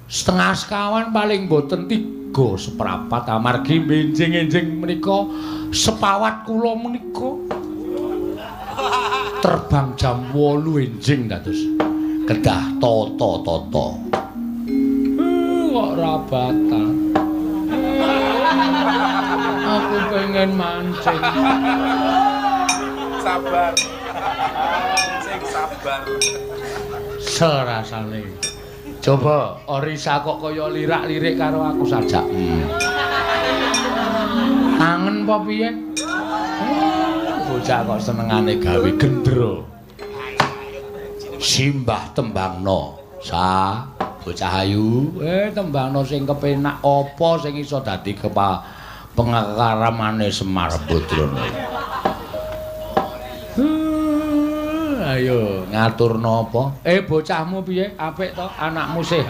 Setengah sekawan paling boten 3.15 amargi benjing-enjing menika sepawat kula menika terbang jam 8 enjing dados kedah tata-tata. Kok ora batal. Aku pengen mancing. Sabar. Sing sabar. Serasane. Coba Orisa kok kaya lirak-lirik karo aku sajak. Kangen apa piye? Bocah kok senengane gawe gendro. Simbah tembangno. Sa, bocah ayu, tembangno sing kepenak apa sing iso dadi pengakaramane Semar Badrana. Ayo ngaturno apa? Bocahmu piye? Apik to? Anakmu sehat?